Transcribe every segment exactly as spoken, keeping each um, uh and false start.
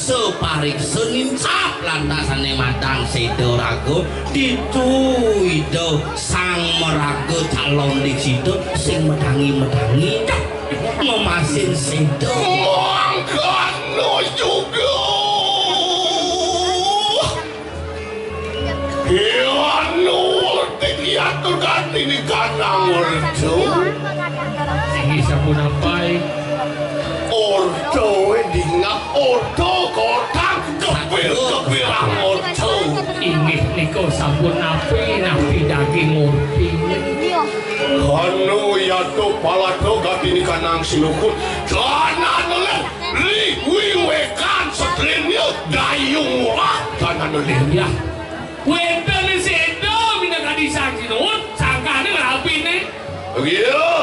Separiksa nincap lantasané matang séda raga, ditu Ida Sang Maraga calon disita sing medangi-medangi, memasin séda. Mangkana juga. Yanu, tiki atur katini kanang ordo. Inggih sampun apai? Ordo, dingak ordo, kotang, kepir, kepirang ordo. Inggih nika sampun napi, napi daging orpi. Kanu yatu palado katini kanang sinukut. Kanan leh. Li wiwekan setrinya dayung murah tanah nulinnya. Wénten séda minangka disang sinuwun, sangkané rabiné. Iya.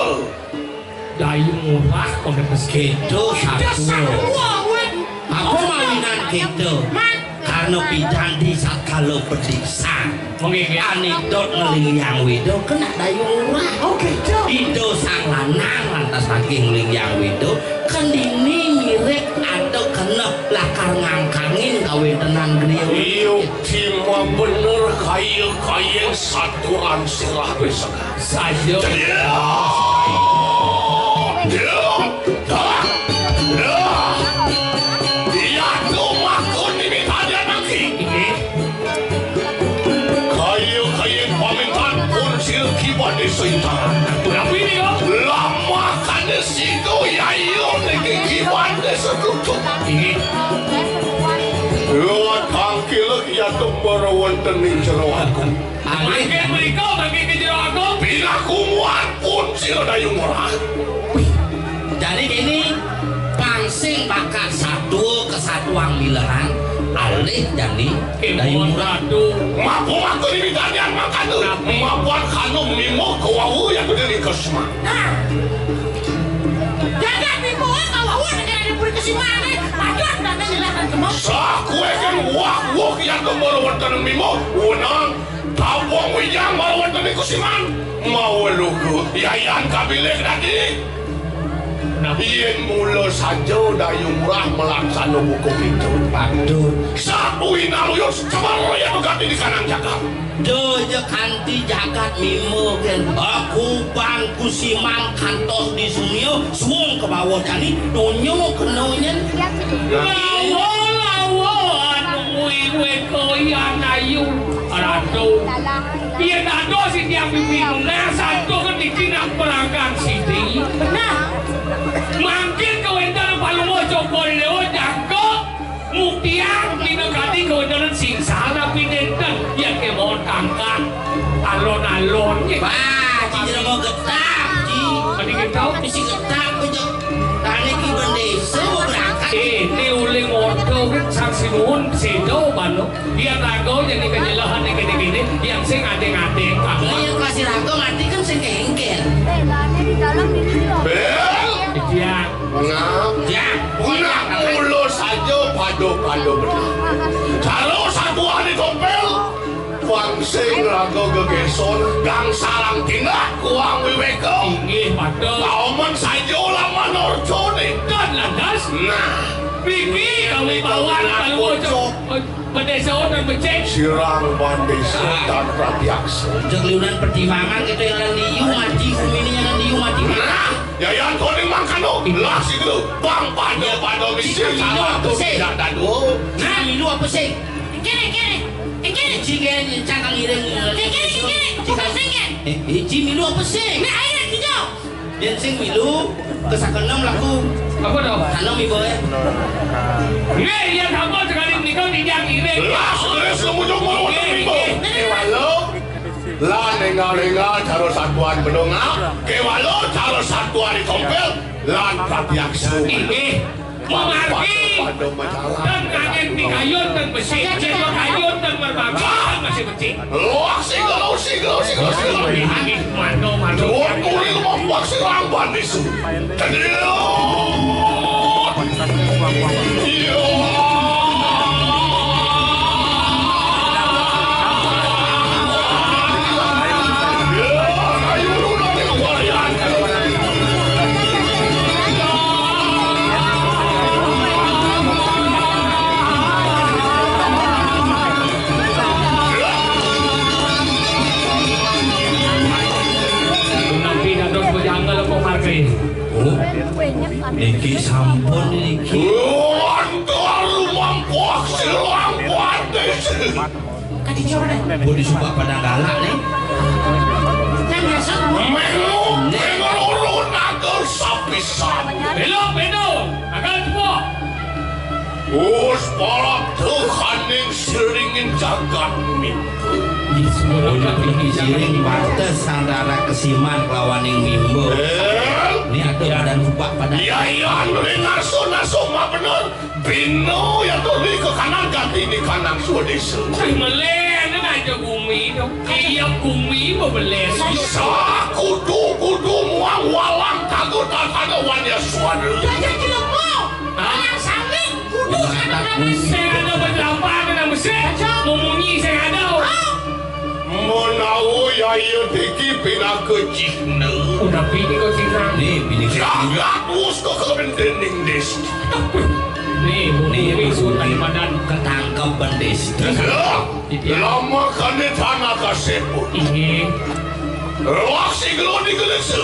Dayung murah koné pes. Kéto satua. Satua, wé. Apa mawinan kéto? Man. Karena pidan di sakala pediksan. Mengingin. Anidot ngelingyang wida kena dayung murah. Oh, gitu. Ida sang lanang lantas saking ngelingyang wida kendini mirip ada kena lakar ngangkangin kawéntenan griya. Iya, cima bener kaya-kaya satuan sirah besek. Saja. Iya. Iya. Iya. Iya, tuh makun ini tadi anak. Inggih. Kaya-kaya pamintan pun silki pada seintangan. Tapi ini kok. Lama kada siku yayu niki kiban desa tutup. Inggih. Lewat tangkil ya tembar wonten ing jero aku. Mangke mriko, mangke ke jero aku. Pinaku muat pun sira dayung ora. Wih, jadi kene pangsing bakat satua kesatuang milehan alih jani dayung murah. Mapu aku di bidanian makanu. Mapuan kanu mimo kewawu yang dari kesma. Nah. Jagat mimo kewawu yang dari puri kesimane. Padahal dana milehan kemau. Sakuekan wak wak yang kembali wonten mimo. Wenang. Tampung wijang mawon teni kusiman. Maweluku yayan kabilih dadi. Yén mula saja dayung murah malaksana buku itu. Patut. Satu inaluyus cemer ya tugas di kanang jagat. Doja kanti jagat mimo gen. Aku bangku siman kantos di sunyo suung ke bawah jani. Dunyo kena nyen. Lawa, lawa, anu iwe koyan ayu. Ratu. Yén dados sing tiang mimpi nunggah, santukan niki nak perangkang siti. Nah. Mangkin kawéntenan Palungguh Cokor Dewa jangkep muktiang dina kadi kawéntenan sing salah pinenten. Yén kémon kangkang alon-alon. Wah, Ci Jeremo getah, Ci. Tadi kita. Bisi getah, bejek. Tani ki bendesa mau berangkat. Eh, ini uling ordo, sang sinuhun, sedo, bano. Dia raga jadi kejelahan ning kene-kene, yang sing adeng-adeng. Lah, yang kasih raga mati kan sing kengker. Bél! Iya. Ngap. Ya. Ngap mulu saja pado-pado bener. Cara satuan di tompel. Pang sing raga gegeson, gang salang tindak kuang wiweka. Inggih, padha. Lamun saja laman orcone. Dan lantas. Nah. Niki kawibawan kaluwucuk. Bendesa wonten becik. Sirang bandesa dan pratyaksa. Jeng liunan pertimbangan kita yang liu mati, umini yang liu mati. Nah, yayan koning mangkano. Lah situ, bang pada-pada misi sama tuh tidak dadu. Nah, liu apa sih? Kene, kene. Kene. Ci gen cangkang ireng. Kene, kene. Bukan sing, kene. Eh, eh, Ci milu apa sih? Nah, ayo, Ci, Jo. Yén sing milu, kesakenem laku. Apa to? Kanom ibu ya. Nggih, yen sampun sekali menika titiang ngiring. Lah, terus nemu-nemu. Nggih, nggih. Kewalo. Lah, nengal-nengal cara satuan bedongak. Kewalo cara satuan di tompel. Lan pratyaksa. Inggih. Mamargi. Padha majalan. Dan kangen pikayun dan besi. Yen kayun dan merbabu, kan masih becik. Loh, sing, loh, sing, loh, sing, loh, sing, loh. Inggih, mano, mano. Dua kuring mampak sing ramban isu. Tadilah. Iya. Niki sampun niki. Lantar lumampuh silang kuatis. Kadi jawab deh. Budi suka pada galak nih. Yang biasa. Menu, menu ulun agar sapisan. Belok, belok. Agar tua. Us parak tuh kaning siringin jagat mimpi. Siring batas antara kesiman kelawaning mimba. Eh? Ini ada badan supak pada. Ya, iya, ringaso naso mah bener. Bino ya tuli ke kanan ganti ini kanan suadisa. Meleh, ini aja gumi dong. Iya gumi bebeles. Sa kudu kudu muang walang kagak tak ada wanya suara. Belajar cilemu. Hah? Anak sami kudu anak sami. Saya ada berapa ada nama saya? Mau munyi saya ada. Menawa yaya tiki pinaka cihna. Udah pini kau cihna. Nih, bini saya. Jagat wus ke kebendening desa. Nih, nih, bumi sultan badan. Ketangkep bendis. Lama kane tanah kaseput. Ini. Lawak si gelo di gelese.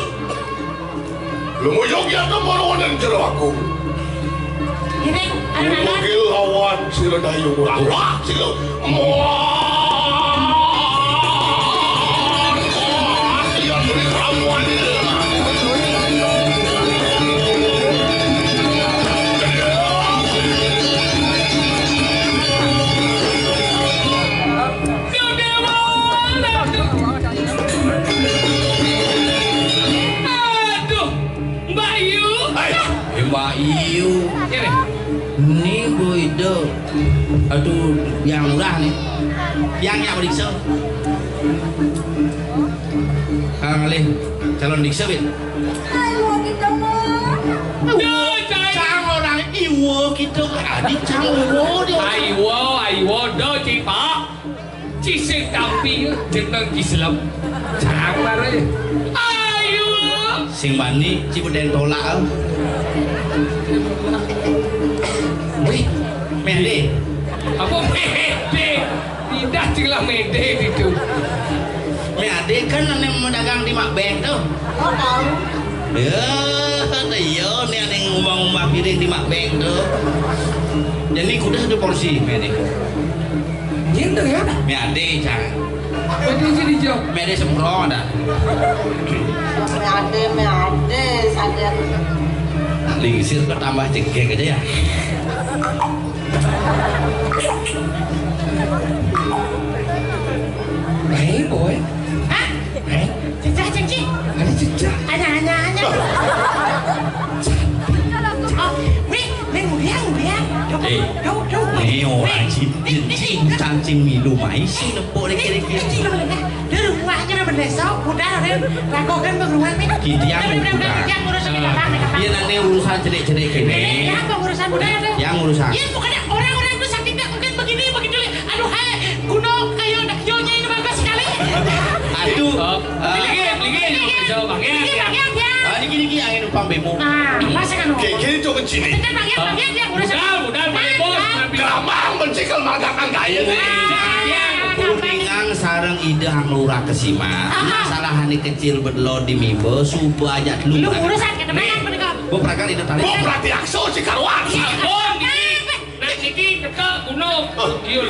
Lumuyuk ya tuh meruan dan jero aku. Ini, anak-anak. Mungkin lawan sila dayung. Wah, sila. Wah, iya, sila ramuan ini. Aduh, Mbak Yu. Hai. Eh, Mbak Yu. Ini. Ini Bu Ida. Aduh, yang murah nih. Yang yang periksa. Ah, ngalih calon diksa, Bin. Ayo kita mah. Aduh, cai. Cang orang iwo kita. Adi cang iwo dia. Aiwo, aiwo, do, Cipok. Ci sing tampi, jeneng Ki Selem. Cang bare. Ayo. Sing bani, ci beden tolak. Wih, mende. Apa mende? Tidak, cila mende itu. Mende kan ane mau dagang di Mak Beng tuh. Oh, tahu. Ya, iya, nih ane ngumah-ngumah piring di Mak Beng tuh. Jadi kuda satu porsi mende. Gitu ya? Mende, Cang. Betul sih, dijawab. Mende semprong dah. Mende, mende, sadar. Lingsir kok tambah cengkeh aja ya. Baik, boy. Hah? Baik. Cecah, cecah. Ada cecah. Ada, ada, ada. Oh, wih, Neng Uliang, Uliang. Jauh, eh, jauh, jauh. Nih, orang cicing, cacing milu mai sih, nepuk dikit-dikit. Di rumahnya udah bendesok, udah, udah. Lakukan ke rumah nih. Kitiang udah, udah, udah, udah. Kitiang ngurus ini, gampang, gampang. Iya, nanti urusan cedik-cedik ini. Ini, ini apa urusan udah, udah? Yang urusan. Iya, pokoknya orang-orang itu sakitnya mungkin begini, begitu. Aduh, hai, kuno kayak anak nyonya ini bagus sekali. Aduh. Oh, eh, lagi, lagi, lagi, coba, ya, ya. Ah, niki, niki angin numpang bemo. Nah, masih kan. Oke, kiri tuh ke sini. Kita bagian, bagian dia urusan. Udah, udah, Pak Bos. Nah, nah. Gampang mencikel magakan gaya nih. Nah, nah, nah. Kuningan sareng Ida Ang Lurah Kesima. Aha. Masalahane kecil bedelo di mimba, suba aja dulu. Lu urusan ke depan, apa nih, Kak? Bu, prakan Ida tarik. Bu, pratiakso si karuan. Iya, Kak. Sampun, niki. Nah, niki kita gunung. Oh. Yul.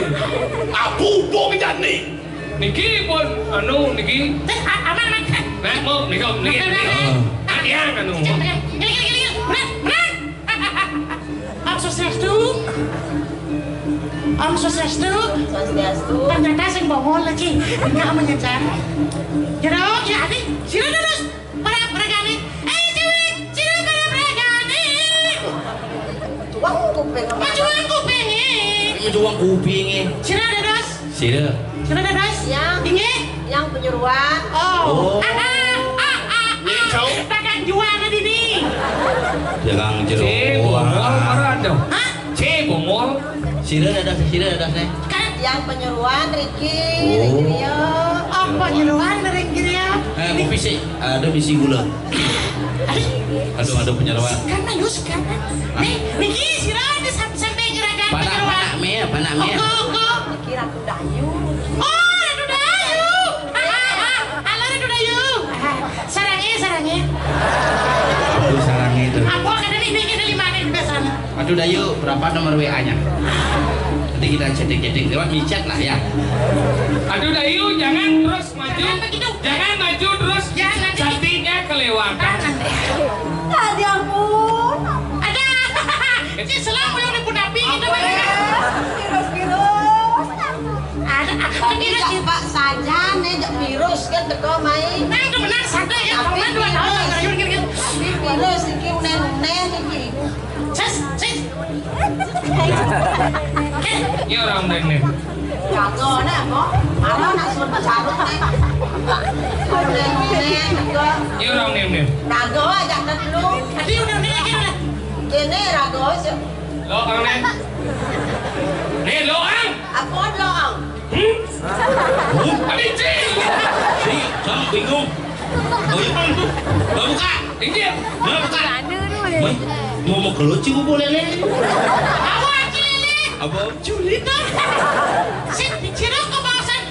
Aku bong jani. Niki pun, anu, niki. Teh, a-, aman, aman. Nah, mau, niki, niki, niki. Nah, nah, nah. Nah, yang, anu. Cek, cek. Gini, gini, gini, gini. Berat, berat. Om Swastiastu. Om Swastiastu. Swastiastu. Ternyata sing bongol lagi. Enggak menyejar. Jero, ya, adi. Sira terus. Para, para gani. Eh, cewek. Sira para, para gani. Tuang kuping. Majuang kuping. Majuang kuping. Sira dados. Sira. Sira dados. Yang. Inggih. Yang penyuruan. Oh. Oh. Ah, ah, ah, ah, ah. Ini cau. Dagang jual di ni. Dagang jero. Cek, bongol marah dong. Hah? Cek, bongol. Sira dados, sira dados, nih. Kan. Yang penyuruan Riki, oh. Riki Rio. Apa penyuruan Riki Rio? Eh, kopi sih. Ada bisi gula. Aduh, ada penyerawan. Karena yus karena. Nih, niki sira di sam-, sampai gerakan penyerawan. Panak, panak mie, panak mie. Oko, oko. Niki Ratu Dayu. Oh, Ratu Dayu. Halo, Ratu Dayu. Sarangnya, sarangnya. Aduh, sarangnya itu. Apa kata nih? Aduh Dayu, berapa nomor W A-nya? Nanti kita chatting-chatting lewat micet lah ya. Aduh Dayu, jangan terus maju. Jangan begitu. Jangan maju terus. Ya, nanti. Cantiknya kelewatan. Nanti. Aduh ampun. Ada. Si Selam udah dipunapi gitu. Virus-virus. Ada. Tapi virus. Jebak saja nih, jebak virus kan teko mai. Nah, itu benar, santai ya. Tapi virus. Tapi virus iki unen-unen iki. Ses, ses. Ini orang unen nih. Jago nih, kok. Malah nak suruh bacarut nih. Unen-unen juga. Ini orang unen nih. Rago aja kan dulu. Tadi udah unen lagi udah. Ini rago sih. Loang nih. Nih, loang. Apa loang? Hmm? Ada cing. Si, jangan bingung. Oh, iya, Bang. Bang, buka. Ini dia. Bang, buka. Woi, mau, mau kelucu boleh lele. Apa lele? Apa? Julid. Si, si Rok kebawasan.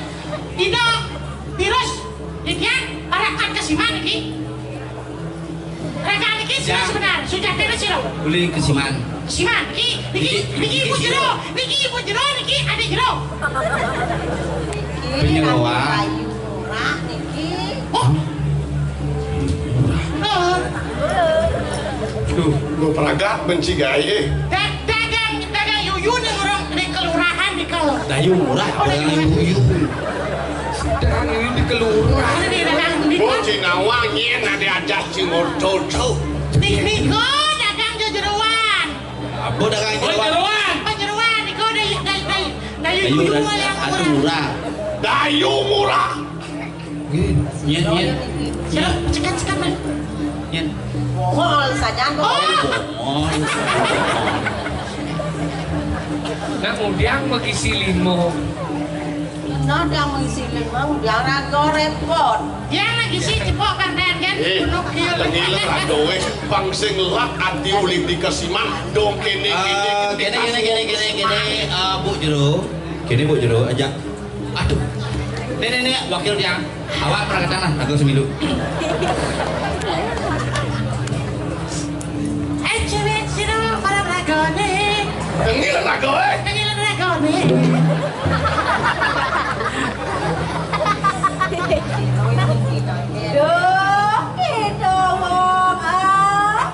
Dino, virus. Dikian, para kat kesiman lagi. Rekan niki sira sebenar, sujatine sira. Uli kesiman. Kesiman, niki, niki, niki ibu jero, niki ibu jero, niki ade jero. Penyeroan. Kayu murah niki. Oh. Heeh. Duh, gue peragat benci gaye. Da-, dagang, dagang yuyu nih orang di kelurahan di kalau. Dayu murah, oh, dagang yuyu. Dagang yuyu di kelurahan. Ini dagang di. Oh, Cinawa nyen ada aja cingor cocok. Nih, nih, kok dagang jejeroan. Apa dagang jejeroan? Oh, jeroan. Oh, jeroan, nih, kok ada, ada, ada, ada yuyu yang murah. Dayu murah. Nyen, nyen. Siap, cekat, cekat, Mas. Nyen. Bohol saja, oh. Bohol. Nah, udah mengisi limo. Nah, udah mengisi limo, udah rago repot. Ya, lagi sih, cepok, Bang Dayan, kan? Eh, gunung kieu. Tengileun rago weh, bang sing lak ati ulih dikesiman, dong kene, kene, kene, kene, kene, kene, eh, Bu Jero. Kene, Bu Jero, aja. Aduh. Nih, nih, nih, wakil dia. Awak pernah ke sana, aku semilu. Eh, cewek, sini para lagone. Tengileun lagone. Tengileun lagone. Duh, gitu, wong, ah.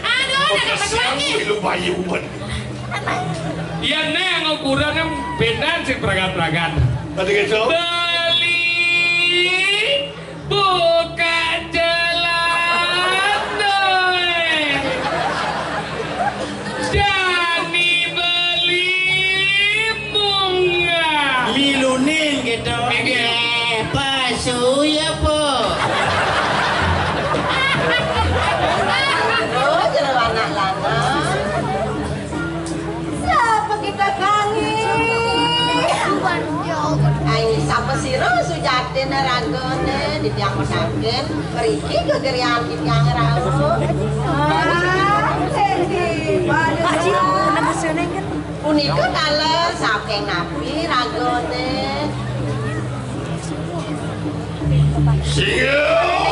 Aduh, udah dapat lagi. Lu bayu, Iya, neng, ukuran kan bedan sih peragat-peragat. Tadi gitu. Beli buka jalan, doe. Dani beli bunga. Milunin gitu. Oke. Pasu ya, Po. Oh, jero anak lanang. Sapa kita kangen? Ai, sapa sira sujatine ragane, ditiang menaken, mriki gegerian titiang rauh. Ah, endi, pada punika taler saking napi ragane? Singgih!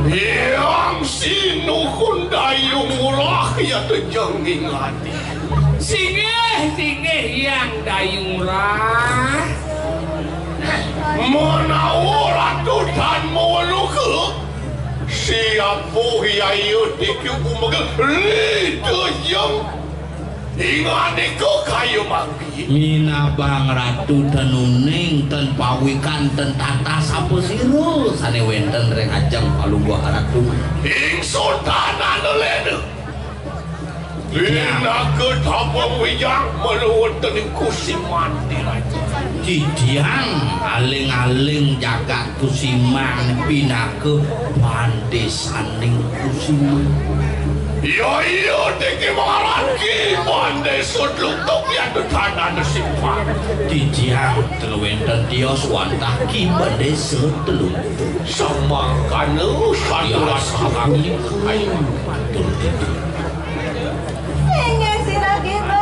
Hyang Sinuhun Dayung Ulah ya tejeng ingati. Singgih, singgih Hyang Dayung Ulah. Menawa Ratu tan maweluh, siapa yayu tiki umegel li tejeng. Inganika kayu manggi. Minabang Ratu ten uning, ten pawikan, ten tata sapa sira sane wenten ring ajeng palungguh Ratu. Ingsun tanah lelena. Iya. Pinaka tapung wijang mula wenten ing kusiman diraja. Titiang aling-aling jagat kusiman pinaka pandesaning kusiman. Iya, iya, tiki marang ki, pandai sudlutuk ya tetangan simpang. Titiang ten wenten tios wantah ki pandai seteluk. Samangkana saturan. Iya, kami. Ayo, matur titiang. Inggih sira kita.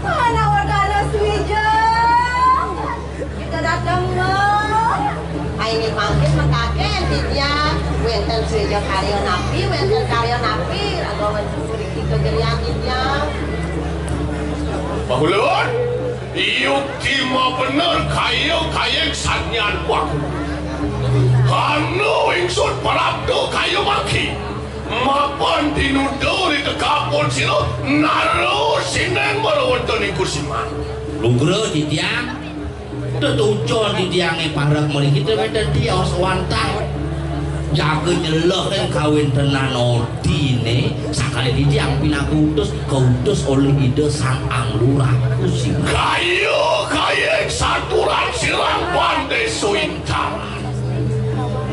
Anak wedana Swija. Wénten séja karya napi, wénten karya napi, raga wénten mriki kejelian titiang. Bahulun, yukti mabener kaya kayeng sanyan waku. Anu ingsun prapta kaya mangki. Mapan tinuda ri tekapun sira nara sineng mara wénten ing kursiman. Lugra titiang, tetujon titiangé parek mriki wénten tios wantah. Jaga nyeleh ing kawéntenan ordiné, sakadi titiang pinaka utus, kautus olih Ida Sang Ang Lurah Kusima. Kaya, kaya saturan sirang Pandésa Intaran.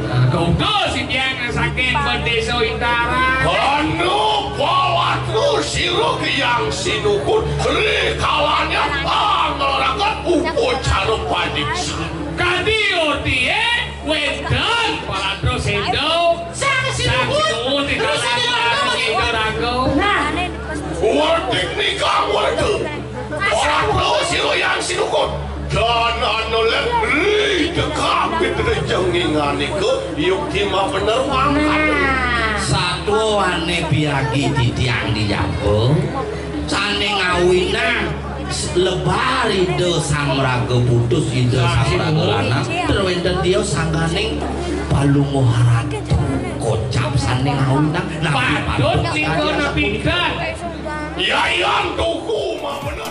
Nah, kautus titiang saking Pandésa Intaran. Kono pawatra sira Hyang Sinukut ri kalawan anglaraken upacara padiksana. Kadi ordié wénten pawatra séda. Sang Sinukut. Sang Sinukut ing kalawan Ida Raga. Nah. Werdik nika werda. Pawatra sira Hyang Sinukut. Dan anu lek ri tekapit rejenging anika yukti mabener mangkat. Nah. Satuané biagi titiang dijaba. Sané ngawinang lebar Ida Sang Maraga Putus, Ida Sang Maraga Lanang, tur wénten tios sangkaning Palungguh Ratu. Kocap sané ngawinang napi patut patut nika kaya napi sapunika. Kan. Yayan tuku mabener.